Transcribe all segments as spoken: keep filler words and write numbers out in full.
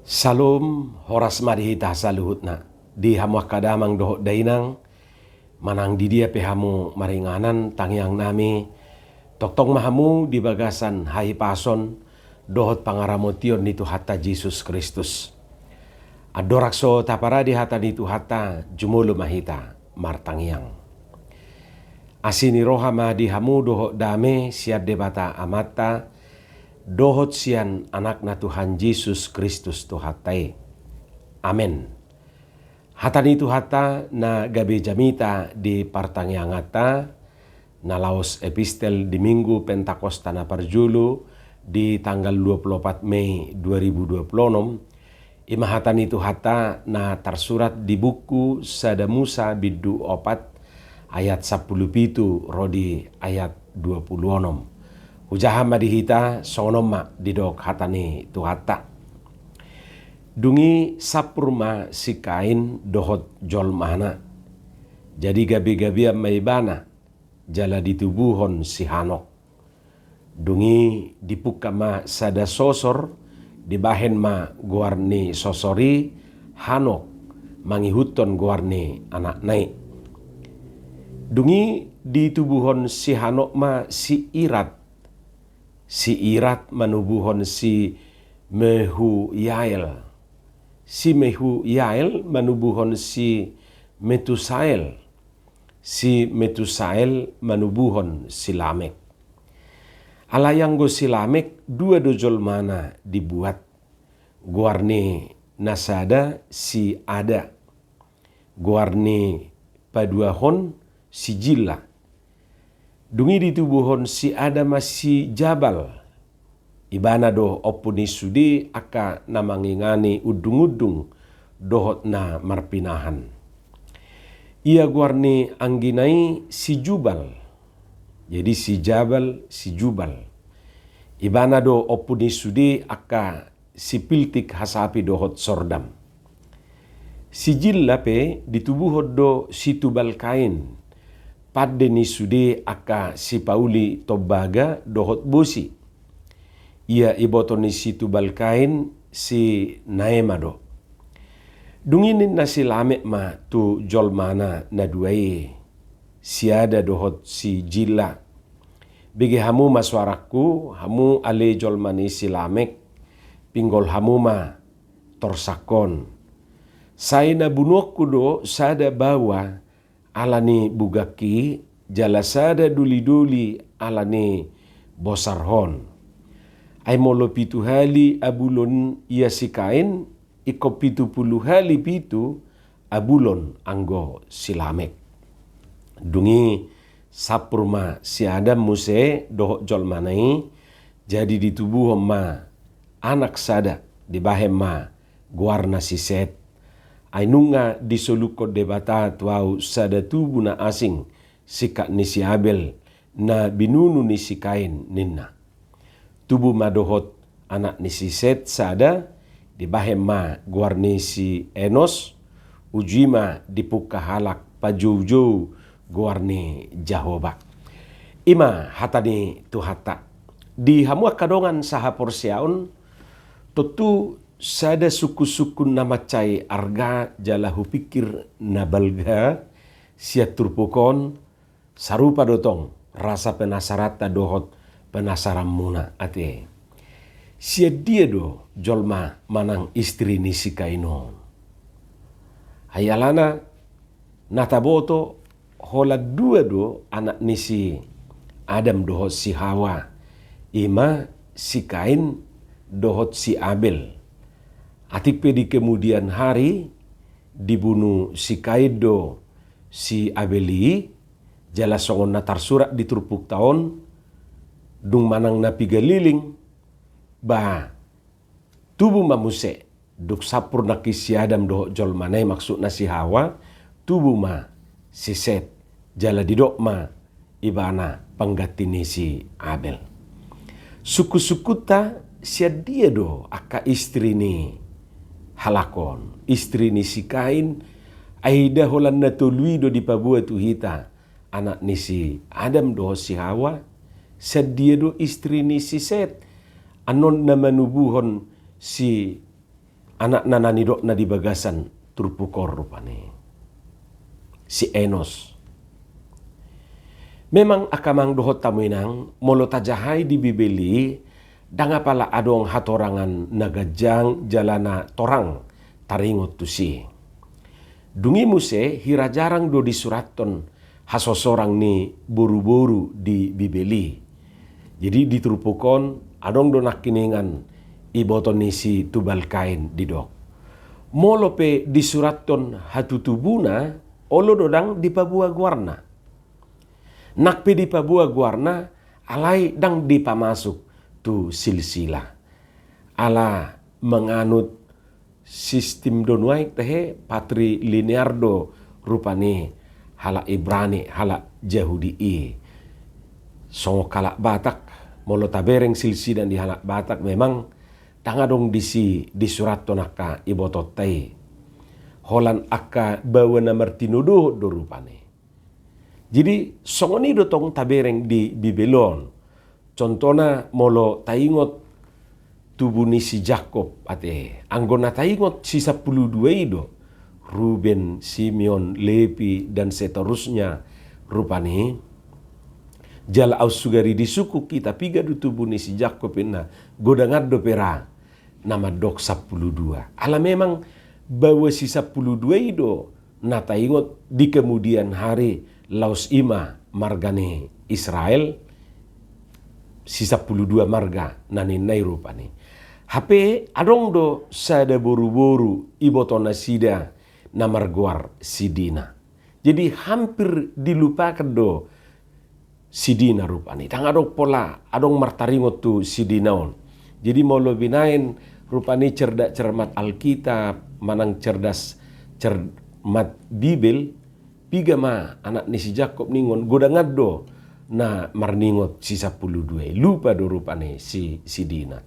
Salom, horas ma di hita saluhutna. Di hamu angka damang dohot dainang, manang di dia pe hamu maringanan, tangiang nami, tongtong ma hamu di bagasan hahipason dohot pangaramotion ni Tuhanta Jesus Kristus. Andorang so taparade hata ni Tuhanta, jumolo ma hita martangiang. Asi ni roha ma di hamu dohot dame sian Debata Amanta, dohot sian Anakna Tuhan Jesus Kristus Tuhanta i. Amen. Hata ni Tuhanta na gabe jamita di partangianganta, na laos epistel di Minggu Pentakosta na parjolo di tanggal dua puluh opat Mei dua ribu dua puluh onom, i ma hata ni Tuhanta na tarsurat di buku Sada Musa bindu opat ayat sampulu pitu ro di ayat dua puluh onom. Hujaha ma di hita, songon on ma didok hata ni Tuhanta. Dung i sampur ma si Kain dohot jolmana. Jadi gabegabean ma ibana, jala ditubuhon si Hanok. Dung i dipungka ma sada sosor, dibahen ma goar ni sosor i Hanok, mangihuthon goar ni anakna i. Dung i ditubuhon si Hanok ma si Irad. Si Irad manubuhon si Mehuyael. Si Mehuyael manubuhon si Metusael. Si Metusael manubuhon si Lamek. Alai anggo si Lamek, dua do jolmana dibuat. Goar ni na sada si Ada. Goar ni paduahon si Jilla. Dung i ditubuhon si Ada ma si Jabal. Ibana do ompu ni sude angka na mangingani undungundung dohot na marpinahan. Ia goar ni anggina i si Jubal. Jadi si Jabal, si Jubal. Ibana do ompu ni sude angka si Piltik hasapi dohot sordam. Si Jilla pe ditubuhon do si Tubal Kain, pande ni sude angka sipauli tombaga dohot bosi. Ia iboto ni si Tubal Kain si Naema do. Dung i ninna si Lamek ma tu jolmana na dua i, si Ada dohot si Jilla. Bege hamu ma soarangku, hamu ale jolma ni si Lamek, pinggol hamu ma torsangkon. Sai na bunuonku do sada baoa ala ni bugangki, jala sada dolidoli ala ni bosarhon. Ai molo pitu hali abulon ia si Kain, ingkon pitu pulu hali pitu abulon anggo si Lamek. Dung i sampur ma si Adam muse dohot jolmana i, jadi ditubuhon ma anak sada, dibahen ma goarna si Set. Ai nunga disolukhon Debata tu ahu sada tubu na asing, singkat ni si Abel, na binunu ni si Kain, ninna. Tubu ma dohot anak ni si Set sada, dibahen ma goar ni si Enos, uju i ma dipungka halak pajoujou goar ni Jahowa. I ma hata ni Tuhanta. Di hamu angka dongan sahaporseaon, tontu sada sungkunsungkun na mansai arga jala hupikir na balga sian turpuk on, sarupa do tong rasa penasaranta dohot penasaranmuna ate. Sian dia do jolma manang istri ni si Kain on? Ai alana na taboto holan dua do anak ni si Adam dohot si Hawa, i ma si Kain dohot si Abel. Atik pe di kemudian hari dibunu si Kain do si Abel i, jala songon na tarsurat di turpukta on, dung manang na piga leleng, ba tubu ma muse, dung sampur nangkin si Adam dohot jolmana i, maksudna si Hawa, tubu ma si Set, jala didok ma ibana pangganti ni si Abel. Sungkunsungkunta, sian dia do angka istri ni halak on, istri ni si Kain? Ai nda holan na tolu i do dipaboa tu hita, anak ni si Adam dohot si Hawa? Sian dia do istri ni si Set, annon na manubuhon si anakna na nidokna di bagasan turpuk on rupani, si Enos. Memang angka amang dohot hamu inang, molo tajahai di Bibel i, ndang apala adong hatorangan na ganjang jala na torang taringot tusi. Dung i muse hira jarang do disurathon hasosorang ni boruboru di Bibel i. Jadi di turpuk on adong do nangkiningan iboto ni si Tubal Kain didok. Molo pe disurathon hatutubuna, olo do ndang dipaboa goarna. Nang pe dipaboa goarna, alai ndang dipamasuk tu silsilah. Ala manganut sistim do nuaeng, tahe, patrilinear do rupani halak Ibrani, halak Jahudi i. Songon halak Batak, molo tabereng silsilah ni halak Batak, memang ndang adong disi disurathon angka ibotonta i. Holan angka baoa na martinodohon do rupani. Jadi songon i do tong tabereng di Bibel on. Contohna molo taingot tubu ni si Jakkob, ate, anggo na taingot si sampulu dua i do, Ruben, Simeon, Lepi, dan seterusnya rupani. Jala aut sugari disungkun hita piga do tubu ni si Jakkob, ninna, godang an dope ra na mandok sampulu dua. Ala memang baoa si sampulu dua i do na taingot di kemudian hari, laos i ma marga ni Israel, si sampulu dua marga na ninna i rupani. Hape adong do sada boruboru ibotonasida na margoar si Dina. Jadi hampir dilupakan do si Dina rupani. Ndang adong pola adong martaringot tu si Dina on. Jadi molo binaen rupani cerdas cermat Alkitab, manang cerdas cermat Bibel, piga ma anak ni si Jakkob ningon, godang an do na marningot si sampulu dua i, lupa do rupani si, si Dina.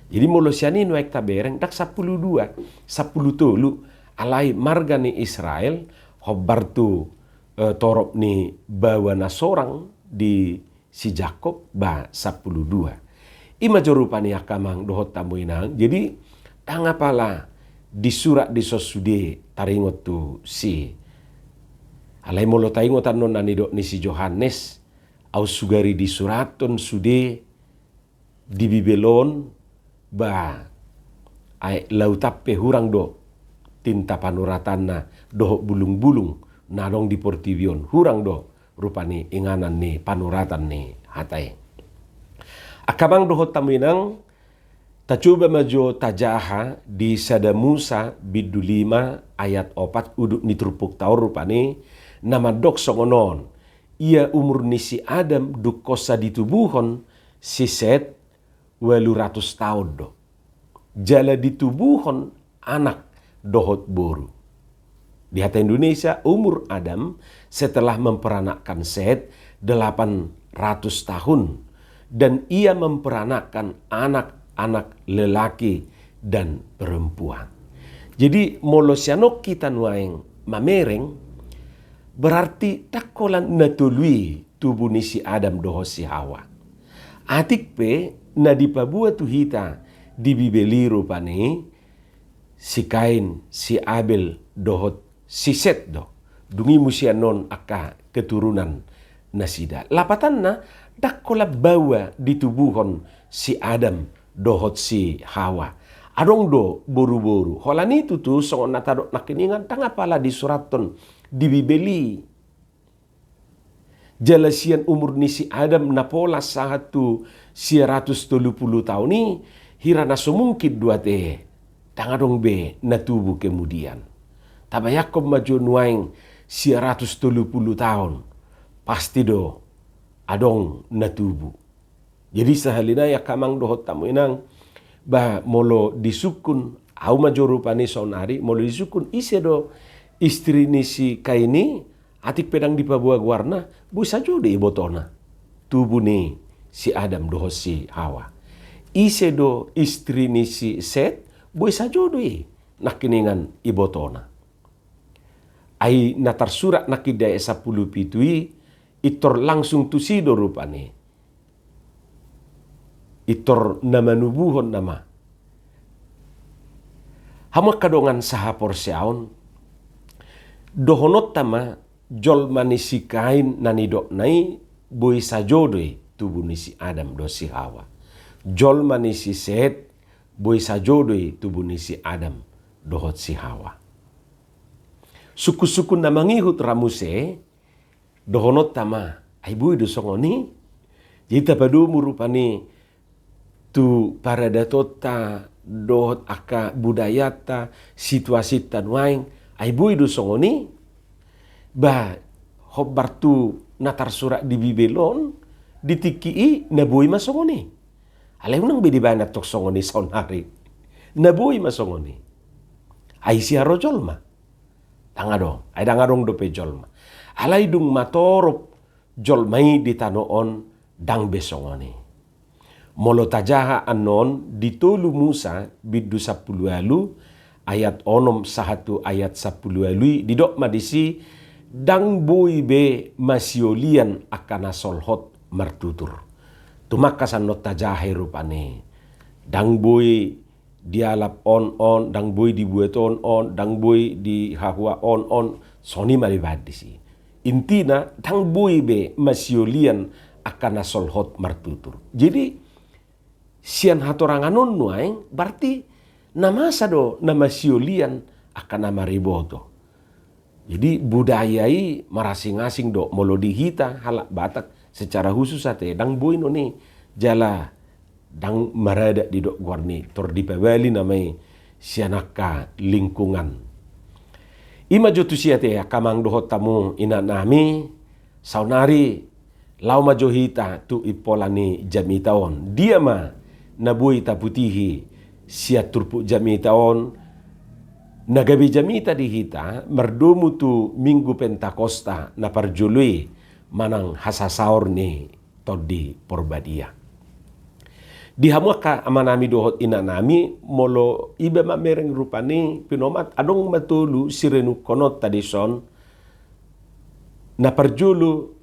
Jadi molo sian i nuaeng tabereng, ndang sampulu dua, sampulu tolu, alai marga ni Israel, hombar tu eh, torop ni baoa na sorang di si Jakkob, ba sampulu dua. I ma jo rupani angka amang dohot hamu inang, jadi ndang apala disurat dison sude taringot tusi. Alai molo taingot annon na nidok ni si Johannes, aut sugari disurathon sude di Bibel on, ba, ai lautan pe hurang do tinta panuratanna dohot bulungbulung na adong di portibi on, hurang do rupani inganan ni panuratan ni hata i. Angka amang dohot hamu inang, tacoba ma jo tajaha di Sada Musa bindu lima ayat opat, udut ni turpukta on rupani, na mandok songon on: Ia umur ni si Adam dungkon sa ditubuhon si Set ualu ratus taon do. Jala ditubuhon anak dohot boru. Di hata Indonesia, umur Adam setelah memperanakkan Set delapan ratus tahun, dan ia memperanakkan anak-anak lelaki dan perempuan. Jadi, molo sian on hita nuaeng mamereng, berarti ndang holan na tolu i tubu ni si Adam dohot si Hawa. Atik pe na dipaboa tu hita di Bibel i rupani si Kain, si Abel dohot si Set do. Dung i muse annon angka keturunan nasida. Lapatanna, ndang holan baoa ditubuhon si Adam dohot si Hawa. Adong do boruboru. Holan i tutu songon na tadok nangkiningan, ndang apala disurathon di Bibel i. Jala sian umur ni si Adam na pola sahat tu sia ratus tolu pulu taon i, hira na so mungkin do ate, ndang adong be na tubu kemudian. Tabayangkon ma jo nuaeng sia ratus tolu pulu taon, pasti do adong na tubu. Jadi sahali nai angka amang dohot hamu inang, ba molo disungkun, ahu ma jo rupani saonari, molo disungkun ise do istri ni si Kain i, atik pe ndang dipaboa goarna, boi sajo do ibotona tubu ni si Adam dohot si Hawa. Ise do istri ni si Set, boi sajo do i nangkiningan ibotona. Ai na tarsurat nangkin di ayat sampulu pitu i, pintor langsung tusi do rupani. Pintor na manubuhon nama. Hamu angka dongan sahaporseaon, dohononta ma jolma ni si Kain na nidokna i boi sajo do i tubu ni si Adam dohot si Hawa. Jolma ni si Set boi sajo do i tubu ni si Adam dohot si Hawa. Sungkun-sungkun na mangihut ra muse, dohononta ma, ai boi do songon i. Jadi tapadomu rupani tu paradatonta dohot angka budayanta, situasinta nuaeng, ai boi do songon i. Ba, hombar tu na tarsurat di Bibel on, di tingki i na boi ma songon i. Alai unang be dibaen antong songon i saonari. Na boi ma songon i. Ai ise ro jolma? Ndang adong. Ai ndang adong dope jolma. Alai dung matorop jolma i di tano on, ndang be songon i. Molo tajaha annon di tolu Musa bindu sampulu ualu ayat onom sahat tu ayat sampulu ualu i, didok ma disi, ndang boi be masiolian angka na solhot martutur. Tumangkas annon tajaha i rupani. Ndang boi dialap on on, ndang boi dibuat on on, ndang boi dihahua on on, songon i ma dibaen disi. Intina, ndang boi be masiolian angka na solhot martutur. Jadi, sian hatorangan on nuaeng, berarti na masa do na masiolian angka na mariboto. Jadi budaya i marasing-asing do, molo di hita halak Batak secara khusus ate, ndang boi non i jala ndang maradat didok goar ni, tor dipabali nama i sian angka lingkungan. I ma jo tusi ate angka amang dohot hamu inanami, saonari laho ma jo hita tu impola ni jamita on. Dia ma na boi taputihi sian turpuk jamita on, na gabe jamita di hita mardomu tu Minggu Pentakosta na parjolo i manang hasasaor ni Tondi Porbadia. Di hamu angka amanami dohot inanami, molo iba mamereng rupani pinomat, adong ma tolu sirenungkononta dison. Na parjolo,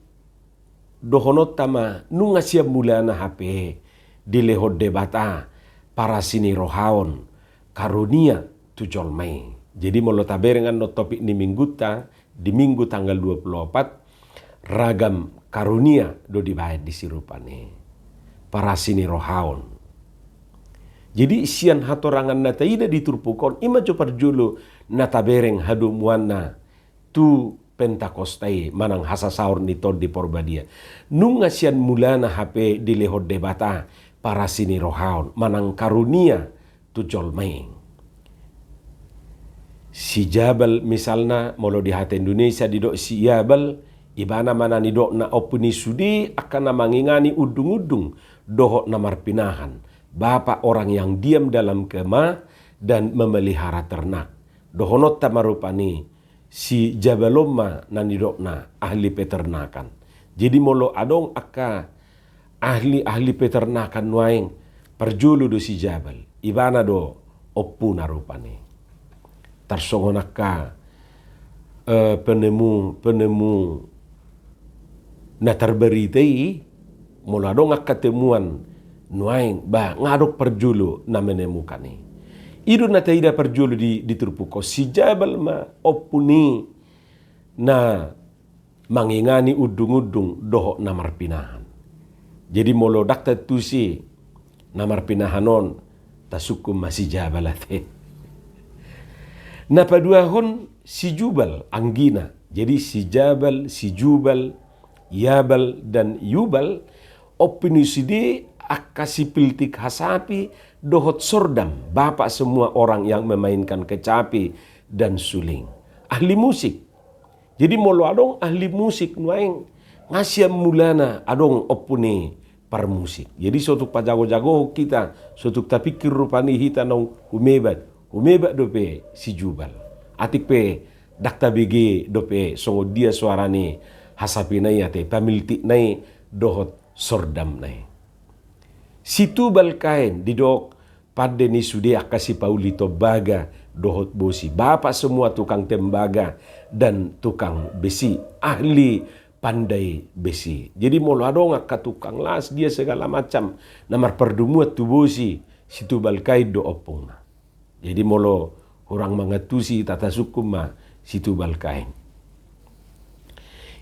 dohononta ma nunga sian mulana hape dilehon Debata parasinirohaon, karunia tu jolma i. Jadi molo tabereng annon topik ni minggunta di Minggu tanggal dua puluh opat, ragam karunia do dibaen disi rupani, parasinirohaon. Jadi sian hatorangan na taida di turpuk on, i ma jo parjolo na tabereng hadomuanna tu Pentakosta i manang hasasaor ni Tondi Porbadia. Nunga sian mulana hape dilehon Debata parasinirohaon manang karunia tu jolma i. Si Jabal misalna, molo di hata Indonesia didok si Jabal, ibana ma na nidokna ompu ni sude angka na mangingani undung-undung dohot na marpinahan, bapa orang yang diam dalam kemah dan memelihara ternak. Dohononta ma rupani, si Jabal on ma na nidokna ahli peternakan. Jadi molo adong angka ahli-ahli peternakan nuaeng, parjolo do si Jabal. Ibana do ompuna rupani. Tarsongon angka, eh, penemu, penemu na tarbarita i, molo adong angka temuan nuaeng, ba, nga adong parjolo na menemukan i. I do na taida parjolo di, di turpuk on, si Jabal ma ompu ni na mangingani undung-undung dohot na marpinahan. Jadi molo ndang taantusi na marpinahan on, tasungkun ma si Jabal ate. Na paduahon si Jubal anggina. Jadi si Jabal, si Jubal, Yabal dan Yubal, ompu ni sude angka sipiltik hasapi dohot sordam, bapa semua orang yang memainkan kecapi dan suling. Ahli musik. Jadi molo adong ahli musik nuaeng, nga sian mulana adong ompu ni parmusik. Jadi so tung pajago-jagohon hita, so tung tapingkir rupani hita naung humebat, humebat dope si Jubal. Atik pe ndang tabege dope songon dia soara ni hasapina i ate, pamiltikna i dohot sordamna i. Si Tubal Kain didok pande ni sude angka sipauli tombaga dohot bosi, bapa semua tukang tembaga dan tukang besi, ahli pandai besi. Jadi molo adong angka tukang las, dia segala macam na marpardomuan tu bosi, si Tubal Kain do ompungna. Jadi molo hurang mangantusi hita, tasungkun ma Situbal Kain.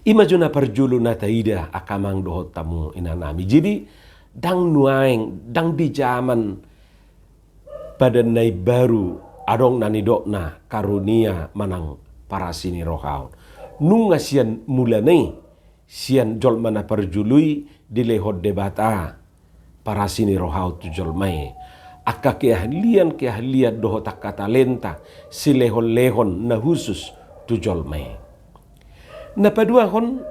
I ma jo na parjolo na taida angka amang dohot hamu inanami. Jadi ndang nuaeng, ndang di jaman Padan na Imbaru adong na nidokna karunia manang parasinirohaon. Nunga sian mulana i, sian jolma na parjolo i dilehon Debata parasinirohaon tu jolma i. Angka keahlian-keahlian dohot angka talenta silehon-lehon na husus tu jolma i. Na paduahon,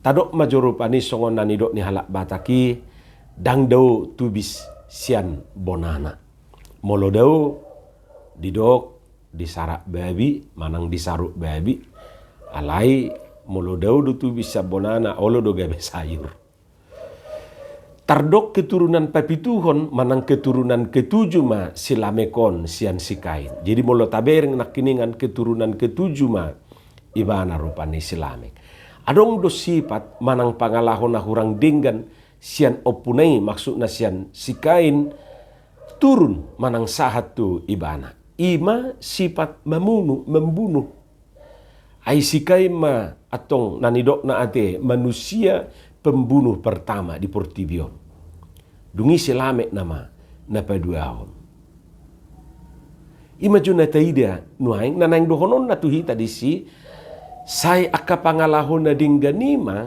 tadok ma jo rupani songon na nidok ni halak Batak i, ndang dao tubis sian bonana. Molo dao, didok, disarap babi manang disaruk babi. Alai molo dao do tubis sian bonana, olo do gabe sayur. Tardok keturunan papituhon manang keturunan ketujuh ma si Lamek on sian si Kain. Jadi molo tabereng nangkiningan, keturunan ketujuh ma ibana rupani si Lamek. Adong do sipat manang pangalaho na hurang denggan sian ompuna i, maksudna sian si Kain, turun manang sahat tu ibana. I ma sipat mamunu, membunuh. Ai si Kain ma antong na nidokna ate manusia pembunuh pertama di portibi on. Dung i si Lamek nama na paduahon. I ma jo na taida nuaeng, na naeng dohononna tu hita disi, sai angka pangalaho na denggan i ma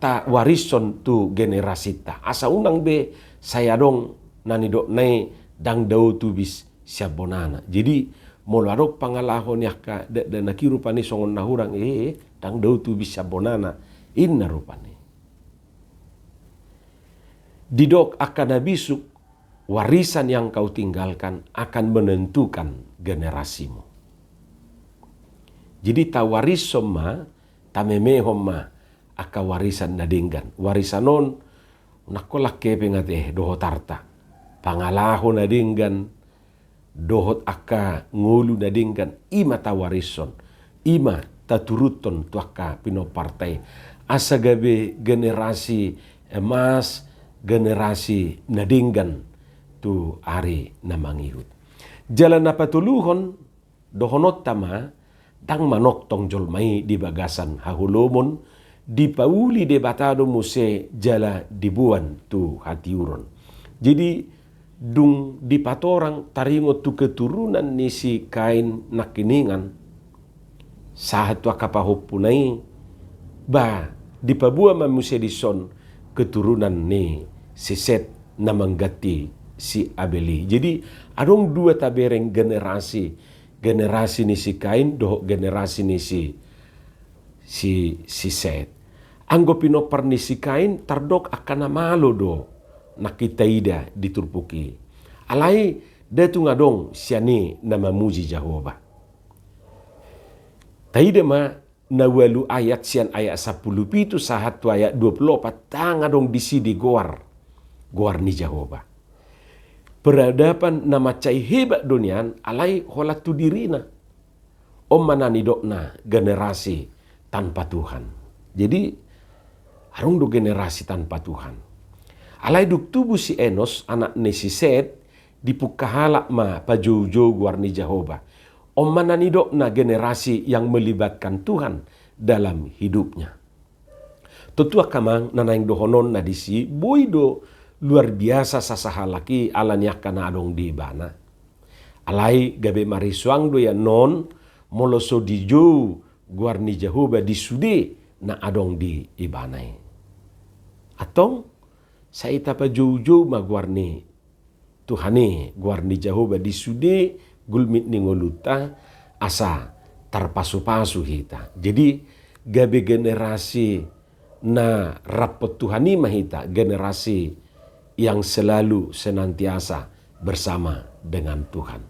tawarishon tu generasinta. Asa unang be sai adong na nidokna i ndang dao tubis sian bonana. Jadi molo adong pangalaho ni angka dakdanak i rupani songon na hurang, eh, ndang dao tubis sian bonana, inna rupani. Didok angka na bisuk, warisan yang kau tinggalkan akan menentukan generasimu. Jadi tawarishon ma, tamemehon ma angka warisan na denggan. Warisan on, unang holan hepeng ate dohot arta. Pangalaho na denggan, dohot angka ngolu na denggan, i ma tawarishon, i ma taturuthon tu angka pinomparta i. Asa gabe generasi emas, generasi na denggan tu ari na mangihut. Jala na patoluhon, dohononta ma, ndang manongtong jolma i di bagasan haholomon, dipauli Debata do muse jala diboan tu hatiuron. Jadi, dung dipatorang taringot tu keturunan ni si Kain nangkiningan, sahat tu angka pahompuna i, ba, dipaboa ma muse dison keturunan ni si Set na mangganti si Abel i. Jadi, adong dua tabereng generasi, generasi ni si Kain dohot generasi ni si, si, si Set. Anggo pinompar ni si Kain tardok angka na malo do nangkin taida di turpuk i. Alai nda tung adong sian i na mamuji Jahowa. Taida ma na ualu ayat, sian ayat sampulu pitu sahat tu ayat dua pulu opat, ndang adong disi digoar goar ni Jahowa. Peradaban na mansai hebat do nian, alai holan tu dirina. On ma na nidokna generasi tanpa Tuhan. Jadi, adong do generasi tanpa Tuhan. Alai dung tubu si Enos, anak ni si Set, dipungka halak ma pajoujou goar ni Jahowa. On ma na nidokna generasi yang melibatkan Tuhan dalam hidupnya. Tontu angka amang, na naeng dohononna disi, boi do luar biasa sasahalak i ala ni angka na adong di ibana. Alai gabe marisuang do ia non, molo so dijou goar ni Jahowa di sude na adong di ibana i. Antong, sai tapajoujou ma goar ni Tuhan i, goar ni Jahowa di sude gulmit ni ngolunta, asa tarpasupasu hita. Jadi, gabe generasi na rap Tuhan i ma hita, generasi yang selalu senantiasa bersama dengan Tuhan.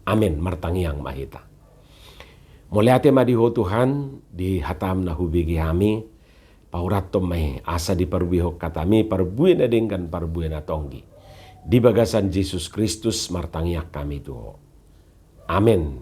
Amen. Martangiang ma hita. Mauliate ma di Ho Tuhan, di hataM na hubege hami, paurathon ma i, asa diparbuehon hataMi parbue na denggan, parbue na tonggi. Di bagasan Jesus Kristus martangiang hami tu Ho. Amen.